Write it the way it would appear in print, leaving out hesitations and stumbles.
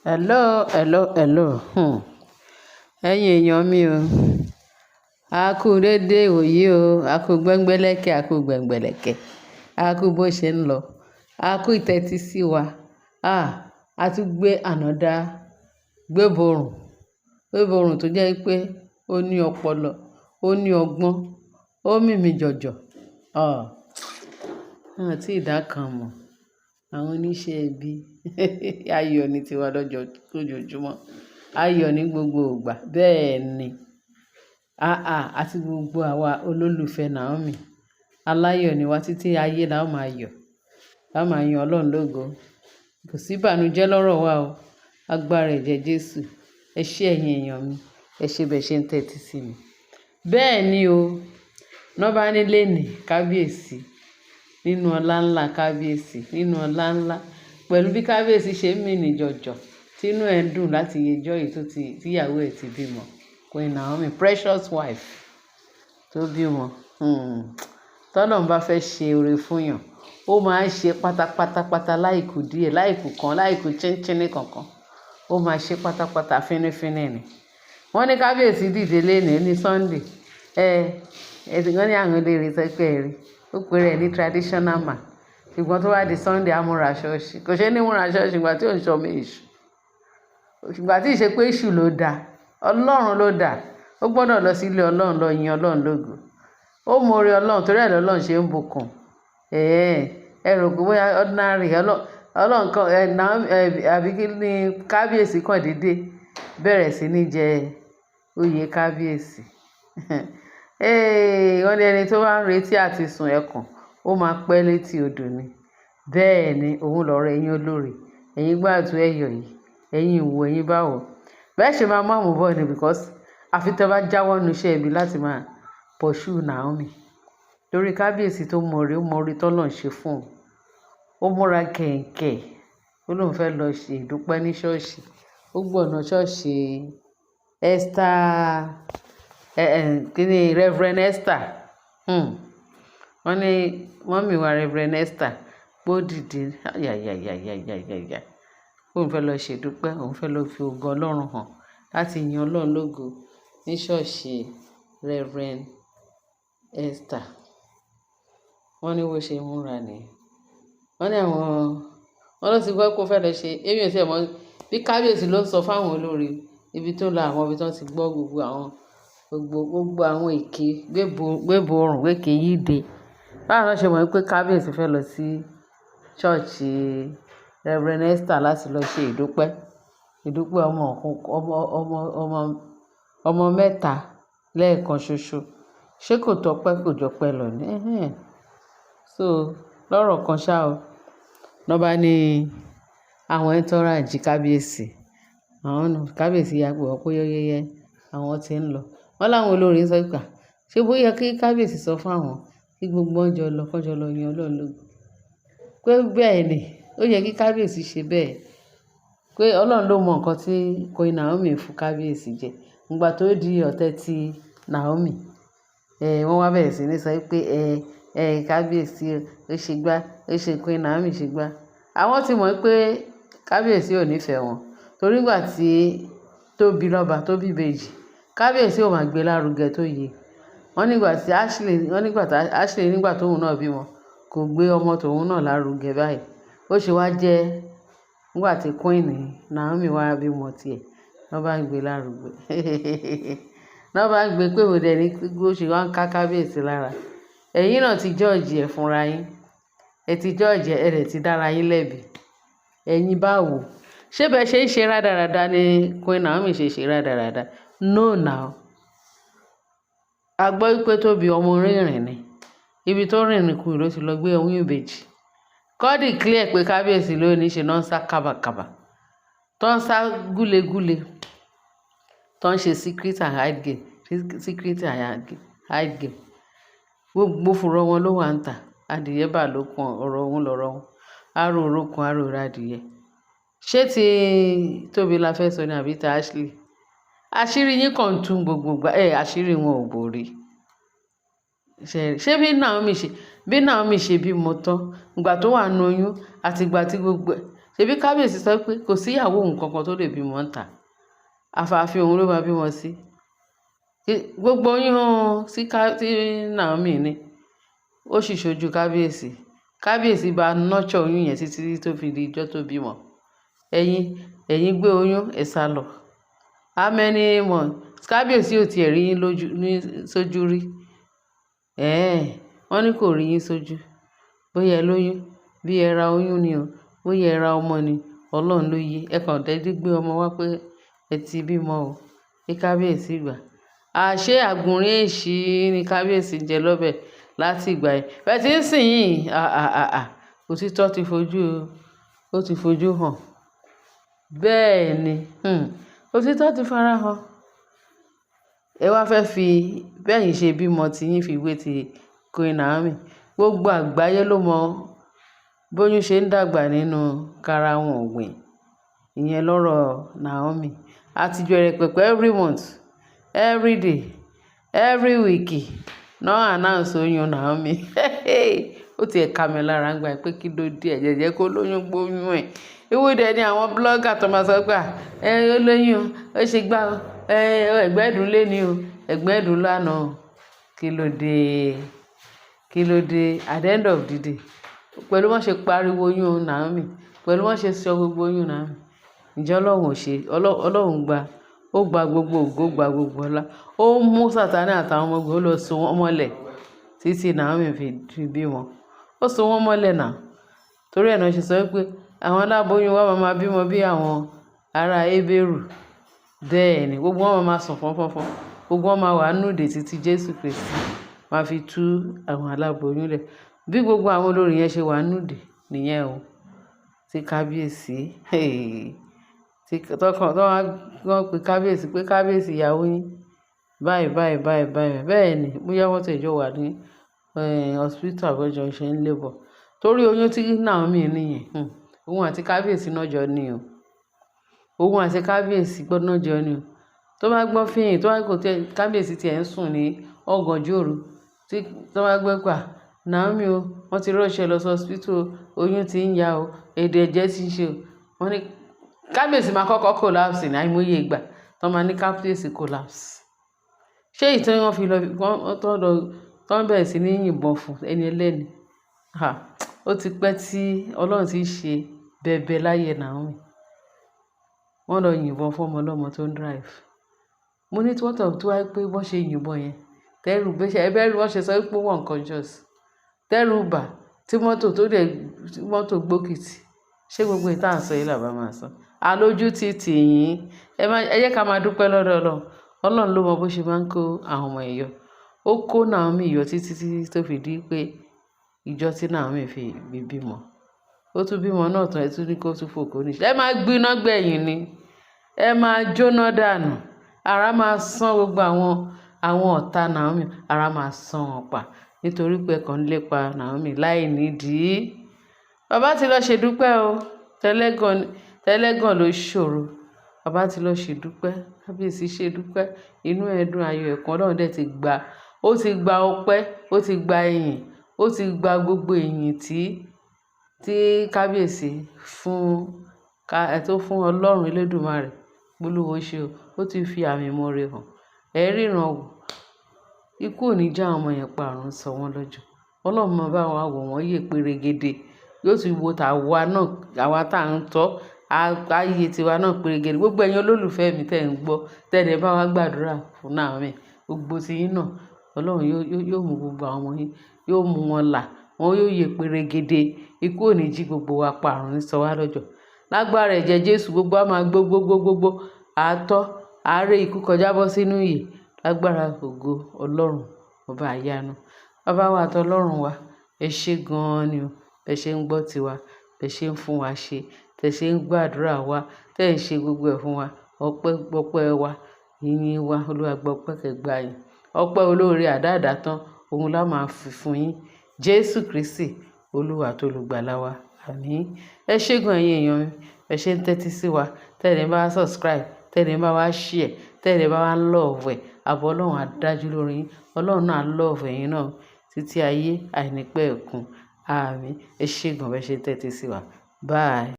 Hello, hello, hello. Ẹ̀yin èèyàn mi o. A kú dédé ìwòyí o. A kú gbẹ́ngbẹ́lẹ́kẹ́, a kú gbẹ̀ngbẹ̀lẹ̀kẹ́. A kú bó ṣe ń lọ. A kú ìtẹ́tí sí wa. Ah, a tún gbé another gbéborùn. Gbéborùn tó jẹ́ pé ó ní ọpọlọ, ó ní ọgbọ́n, ó mìmì jọ̀jọ̀. Ah, wọ́n tí ì dá kan mọ̀. Àwọn oníṣẹ́ ibi. Ayọ̀ ní tiwa lọ́jọ́ lójoojúmọ́. Ayọ̀ ní gbogbo ìgbà. Bẹ́ẹ̀ ni. Ah, àti gbogbo àwa olólùfẹ́ Naomi. Aláyọ̀ ni wá, títí ayé la ó máa yọ̀. La ó máa yin Ọlọ́run lógo. Kò sí ìbànújẹ́ lọ́rọ̀ wa o. Agbára ẹ̀jẹ̀ Jésù. Ẹ ṣé, ẹ̀yin èèyàn mi. Ẹ ṣé bẹ́ẹ̀ ṣe ń tẹ́tí sí mi. Bẹ́ẹ̀ ni o. Ná bá ní léènì kábíyèsí nínú ọlá ńlá kábíyèsí, nínú ọlá ńlá pẹ̀lú bí kábíyèsí ṣe ń mì ní jọ̀jọ̀, tínú ẹ̀ ń dùn láti ijọ́ yìí tó ti tíyàwó ẹ̀ ti bímọ. Queen Naomi, precious wife tó bímọ. Tọ́lọ́run bá fẹ́ ṣe oore fún èèyàn, ó máa ń ṣe pátápátá láìkù díẹ̀, láìkù kan, láìkù chíńchíní kankan. Ó máa ṣe pátápátá fínífíní ni. Wọ́n ní kábíyèsí dìde léèní ní Sunday. Ẹ, wọ́n ní àwọn olórí sọ pé ẹ rí. Ó pe rẹ̀ ní traditional man. Ṣùgbọ́n tó bá di Sunday, á múra ṣọ́ọ̀ṣì. Kò ṣe ní múra ṣọ́ọ̀ṣì ìgbà tí ò ń ṣọmọ èṣù. Ìgbà tí ì ṣe pé èṣù ló dá, Ọlọ́run ló dá. Ó gbọdọ̀ lọ sí ilé Ọlọ́run lọ yin Ọlọ́run lógo. Ó mọ oore Ọlọ́run, torí ẹ̀ lọ́lọ́run ṣe ń bùkún. Ẹ̀ẹ́, ẹ rò pé bóyá ordinary Ọlọ́run kan, ẹ, Naomi, ẹ, àbí kí ni kábíyèsí kan dédé bẹ̀rẹ̀ sí ní jẹ oyè kábíyèsí. Ee, wọ́n ní ẹni tó bá ń retí àti sun ẹkùn, ó máa pẹ́ létí odò ni. Bẹ́ẹ̀ ni, òun lọ̀rọ̀ ẹ̀yin olórí. Ẹ̀yin gbàtú ẹ̀yọ̀ yìí, ẹ̀yin ìwò, ẹ̀yin báwo. Bẹ́ẹ̀ ṣe máa mú àmúbọ̀ ni because àfi tí ẹ bá jáwọ́ nínú iṣẹ́ ibi láti máa pursue Naomi. Torí kábíyèsí tó mọ oore, ó mọ oore t'Ọlọ́run ṣe fún òun. Ó múra kẹ̀ǹkẹ̀. Ó lóun fẹ́ lọ ṣe ìdúpẹ́ ní ṣọ́ọ̀ṣì. Ó gbọ̀nà ṣọ́ọ̀ṣì Esther, ẹ, ẹ, kí ni Reverend Esther. Wọ́n ní mummy wa Reverend Esther pé ó dìde. Ayayayayayaya. Òun fẹ́ lọ ṣe ìdúpẹ́, òun fẹ́ lọ fi ògo Ọlọ́run hàn láti yin Ọlọ́run lógo ní ṣọ́ọ̀ṣì Reverend Esther. Wọ́n ní bó ṣe múra ni. Wọ́n ní àwọn, wọ́n ló ti gbọ́ pé ó fẹ́ lọ ṣe, èmi ò tí è mọ̀ bí kábíyèsí ló ń sọ fún àwọn olórí ibi tó lọ, àwọn ibi tí wọ́n ti gbọ́ gbogbo àwọn, gbogbo, gbogbo àwọn èké gbéborùn, gbéke yíde. Báwo ni wọ́n ṣe mọ̀ wípé kábíyèsí fẹ́ lọ sí ṣọ́ọ̀ṣì Reverend Esther láti lọ ṣe ìdúpẹ́? Ìdúpẹ́ ọmọ, ọmọ, ọmọ, ọmọ, ọmọ mẹ́ta lẹ́ẹ̀kan ṣoṣo. Ṣé kò tọ́pẹ́, kò jọpẹ́ lọ ní? Ẹ̀hẹn. So, lọ́rọ̀ kan ṣá o. Lọ́ bá ní àwọn entourage kábíyèsí. Àwọn náà, kábíyèsí ya pé wọ́n pé yẹ́yẹ́ àwọn tí ń lọ. Wọ́n láwọn olórí sọ pé, ṣé bóyá kí kábíyèsí sọ fún àwọn kí gbogbo wọn jọ lọ, kí wọ́n jọ lọ yin Ọlọ́run lógo. Pé bẹ́ẹ̀ ni, ó yẹ kí kábíyèsí ṣe bẹ́ẹ̀. Pé Ọlọ́run ló mọ nǹkan tí Queen Naomi fún kábíyèsí jẹ. Ìgbà tó di ọ̀tẹ̀ tí Naomi, ẹ, wọ́n wá bẹ̀rẹ̀ sí ní sọ pé, ẹ, ẹ, kábíyèsí ó ṣe gbá, ó ṣe Queen Naomi ṣe gbá. Àwọn tí mọ̀ pé kábíyèsí ò nífẹ̀ẹ́ wọn. Torí ìgbà tí tó bí lọ́ba, tó bí ìbejì, kábíyèsí ò máa gbé lárugẹ tó yẹ. Wọ́n nígbà tí Ashley, wọ́n nígbà tí Ashley nígbà tóun náà bímọ, kò gbé ọmọ tòun náà lárugẹ báyìí. Ó ṣe wá jẹ́ nígbà tí Queen Naomi wá bímọ tiẹ̀, wọ́n bá ń gbé lárugẹ. Wọ́n bá ń gbé pé òun dẹ̀ ní bó ṣe wá ń ká kábíyèsí lára. Ẹ̀yin náà ti judge ẹ̀ fúnra yín. Ẹ ti judge ẹ̀, ẹ dẹ̀ ti dára yín lẹ́bi. Ẹ̀yin báwo? Ṣé bẹ́ẹ̀ ṣe ń ṣe rádaràda ni Queen Naomi ṣe ṣe rádaràda? No now. A gbọ́ wípé Tóbi ọmọ rìnrìn ni. Ibi tó rìnrìn kù ló ti lọ gbé oyún ìbejì. Kọ́ declare pé kábíyèsí ló ní ṣe náà ń sá kàbàkàbà. Tó ń sá gúlegúle. Tó ń ṣe secret and hide game, secret and hide game. Gbogbo fùrọ̀ wọn ló wà níta. Adìẹ bà lókun ọ̀rọ̀ òun lọ̀rọ̀ wọn. Aró orókun, aró adìẹ. Ṣé tí Tóbi la fẹ́ sọ ni àbí ti Ashley? Àṣírí yín kàn ń tú gbogbo ìgbà. Ẹ, àṣírí wọn ò bò rí. Ṣé bí Naomi ṣe bímọ tán, ìgbà tó wà nínú oyún àti ìgbà tí gbogbo ẹ̀, ṣé Ṣebí kábíyèsí sọ pé kò sí ìyàwó òun kankan tó lè bímọ ń ta, àfààfin òun ló máa bímọ sí. Gbogbo oyún tí Naomi ní, ó sì ṣojú kábíyèsí. Kábíyèsí bá nurture oyún yẹn títí tó fi di ijọ́ tó bímọ. Ẹ̀yin gbé oyún ẹ̀ sá lọ. How many months? Kábíyèsí ò tiẹ̀ rí yín lójú ní sójú rí. Wọ́n ní kò rí yín sójú. Bóyá ẹ lóyún, bí ẹ ra oyún ni o, bóyá ẹ ra ọmọ ni, Ọlọ́run ló yé. Ẹ kàn dédé gbé ọmọ wá pé ẹ ti bímọ o. Kí kábíyèsí gbà. Àṣé àgùnrìn èṣí ni kábíyèsí jẹ lọ́bẹ̀ láti ìgbà yẹn. Bẹ́ẹ̀ tí ń sìn yìí, òtítọ́ ti fojú, ó ti fojú hàn. Bẹ́ẹ̀ ni, òtítọ́ ti fara hàn. Ẹ wá fẹ́ fi bẹ́yìn ṣe bímọ tí yín fi wé ti Queen Naomi. Gbogbo àgbáyé ló mọ bóyún ṣe ń dàgbà nínú karahun ọ̀gbìn. Ìyẹn lọ́rọ̀ Naomi. A ti bẹ̀rẹ̀ pẹ̀pẹ̀ every month, every day, every week. Náà announce oyún Naomi. Ó ti ẹ̀ ka mi lára nígbà pé kí ló dé ẹ jẹ́ kó lóyún gbóyún ẹ̀. Ìwọ dẹ̀ ni àwọn blogger tó máa sọ pé à, ẹ ó lóyún o, ó ṣe gbá o, ẹ ẹ̀gbẹ́ ẹ̀dùn lé ní o, ẹ̀gbẹ́ ẹ̀dùn lánàá o. Kí ló dé? Kí ló dé? At the end of the day, pẹ̀lú wọ́n ṣe pariwo oyún Naomi, pẹ̀lú wọ́n ṣe sọ gbogbo oyún Naomi, ǹjẹ́ Ọlọ́run ò ṣe, Ọlọ́run gba, ó gba gbogbo ògo, ó gba gbogbo ọlá. Ó mú Sátánì àtàwọn ọmọ ogun, ó lọ so wọ́n mọ́lẹ̀ títí Naomi fi bímọ. Ó so wọ́n mọ́lẹ̀ náà. Torí ẹ náà ṣe sọ wípé àwọn aláboyún wa máa ma bímọ bí àwọn ará Hébérù. Bẹ́ẹ̀ ni, gbogbo wọn máa ma sùn fọ́nfọ́nfọ́n. Gbogbo wọn máa wà nínú ìdè títí Jésù Kristi máa fi tú àwọn aláboyún lẹ̀. Bí gbogbo àwọn olórí yẹn ṣe wà nínú ìdè nìyẹn o. Tí kábíyèsí, tí tọkàn, tí wọ́n pe kábíyèsí pé kábíyèsí ìyàwó yín. Báyìí, báyìí, báyìí, báyìí. Bẹ́ẹ̀ ni, bóyá wọ́n ti jọ wà ní, hospital àbí wọ́n jọ ṣe ń labour. Torí oyún tí Naomi ní yẹn, òun àti kábíyèsí náà jọ ní o. Òun àti kábíyèsí gbọ́dọ̀ jọ ní o. Tó bá gbọ́ fín, tó bá kò tẹ́, kábíyèsí tí ẹ̀ ń sùn ní ọ̀gànjọ́ òru, tí tó bá gbọ́ pé à, Naomi o, wọ́n ti rush ẹ lọ sí hospital o, oyún ti ń ya o, èdè ẹ̀jẹ̀ tí ń ṣe o. Wọ́n ní kábíyèsí máa kọ́kọ́ collapse ní àìmọye ìgbà tó máa ní kábíyèsí collapse. Ṣé èyí tí wọ́n fi lọ, wọ́n tó lọ, tó ń bẹ̀rẹ̀ sí ní yìnbọn fún ẹni ẹlẹ́ni. Ó ti pẹ́ tí Ọlọ́run ti ṣe bẹbẹ láyé Naomi. Wọ́n lọ yìnbọn fún ọmọ ọlọ́mọ tó ń drive. Mo ní what of tó wá pé wọ́n ṣe yìnbọn yẹn. Tẹ́rù bẹ́ ṣe, ẹ bẹ́ẹ̀ rí wọ́n ṣe sọ wípé ó wà unconscious. Tẹ́rù bà tí mọ́tò tó dẹ̀, tí mọ́tò gbókìtì. Ṣé gbogbo èyí tí à ń sọ yìí là bá máa sọ? Alójú ti tì yín. Ẹ má, ẹ jẹ́ ká máa dúpẹ́ lọ́dọ̀ Ọlọ́run. Ọlọ́run ló mọ bó ṣe máa ń kó àwọn ọmọ ẹ̀ yọ. Ó kó Naomi yọ títí tí tó fi di pé ìjọ tí Naomi fi bímọ. Ó tún bímọ náà tán, ẹ tún ní kó tún fò kó ní. Ẹ máa gbiná gbẹ̀yìn ni. Ẹ máa jóná dànù. Ara máa sán gbogbo àwọn ọ̀tá Naomi, ara máa sán wọn pa. Nítorí pé ẹ kàn ń lépa Naomi láìnídìí. Bàbá ti lọ ṣe dúpẹ́ o. Tẹ́lẹ̀gàn, tẹ́lẹ̀gàn ló ṣòro. Bàbá ti lọ ṣe dúpẹ́. Kábíyèsí ṣe dúpẹ́. Inú ẹ dùn, ayọ̀ ẹ̀kún Ọlọ́run dẹ̀ ti gba. Ó ti gba ọpẹ́, ó ti gba ìyìn, ó ti gba gbogbo ìyìn tí kábíyèsí fún, tó fún Ọlọ́run Elédùmarè. Olúwo ṣe o. Ó ti fi àmì ìmoore hàn. Ẹ ríran wò. Ikú ò ní já àwọn ọmọ yẹn pa, àrùn sọ wọ́n lọ́jọ́. Ọlọ́run máa bá wa wò wọ́n yè péregede. Yóò ti wo tàwa náà, àwa tí à ń tọ́, ayé tiwa náà péregede. Gbogbo ẹ̀yin olólùfẹ́ mi tí ẹ̀ ń gbọ́, tí ẹ dẹ̀ bá wa gbàdúrà fún Naomi. Gbogbo tí yín náà, Ọlọ́run yóò mú gbogbo àwọn ọmọ yín, yóò mú wọn là, wọn yóò yè péregede. Ikú ò ní jí gbogbo wa pa, àrùn sọ wá lọ́jọ́. Lágbára ẹ̀jẹ̀ Jésù, gbogbo wa máa gbó gbó gbó gbó. Àtọ́, àárẹ̀ ikú kọjá bọ́ sínú ìyè. Lágbára ògo Ọlọ́run, ọba ìyanu. Baba wa àti Ọlọ́run wa, ẹ ṣé gan-an ni o. Ẹ ṣé ń gbọ́ tiwa, ẹ ṣé ń fún wa ṣe, tẹ ṣé ń gbàdúrà wa, tẹ ń ṣe gbogbo ẹ̀ fún wa. Ọpẹ́, ọpẹ́ wa, ìyìn wa, Olúwa gbọ́ ọpẹ́ kẹ́ gbà yín. Ọpẹ́ olóore àdáàdá tán, òun la máa fi fún yín. Jésù Kristi, Olúwa àti olùgbàlà wa. Àmín. Ẹ ṣé gan ẹ̀yin èèyàn mi. Ẹ ṣé ń tẹ́tí sí wa. Tẹ́ ẹ bá wa subscribe, tẹ́ ẹ bá wa share, tẹ́ ẹ bá wa love ẹ̀. Àbọ̀ Ọlọ́run á dájú lórí yín. Ọlọ́run náà á love ẹ̀yin náà títí ayé àìnípẹ̀kun. Àmín. Ẹ ṣé gan bẹ́ ṣe ń tẹ́tí sí wa. Bye.